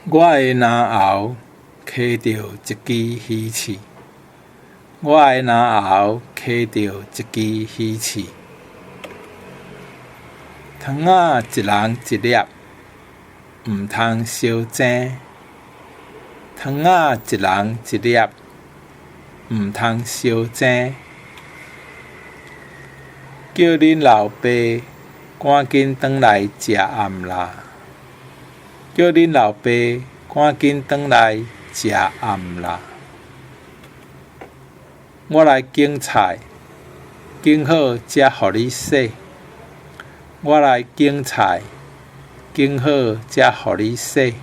我的嚨喉屎著一支魚刺，我的嚨喉屎著一支魚刺。糖仔一人一粒，毋通相爭。糖仔一人一粒，毋通相爭。叫恁老爸趕緊轉來食暗啦！叫恁老爸趕緊轉來食暗啦！我來揀菜，揀好才予你洗。我來揀菜，揀好才予你洗。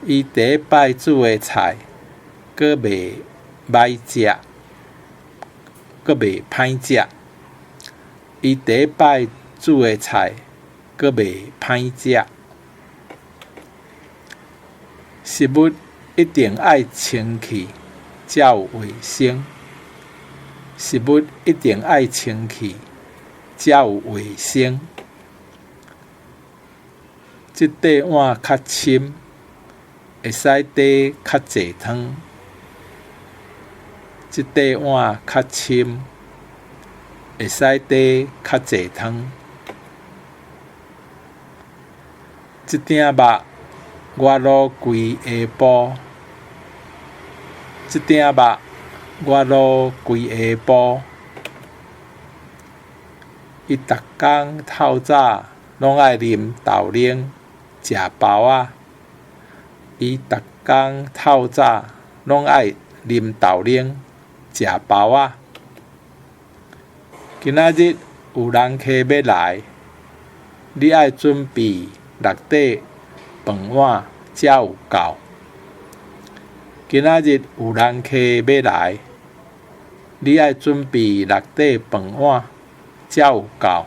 伊第一擺煮的菜，閣袂䆀食，閣袂歹食。伊第一擺煮的菜，閣袂歹食。食物一定愛清氣，才有衛生。食物一定愛清氣，才有衛生。這塊碗較深，會使斟較濟湯。這塊碗較深，會使斟較濟湯。這鼎肉我滷規下晡。這鼎肉我滷規下晡。伊逐工透早攏愛啉豆奶，食包仔。伊逐工透早攏愛啉豆奶，食包仔。今仔日有人客欲來，你愛準備六塊飯碗才有夠。今仔日有人客欲來，你愛準備六塊飯碗才有夠。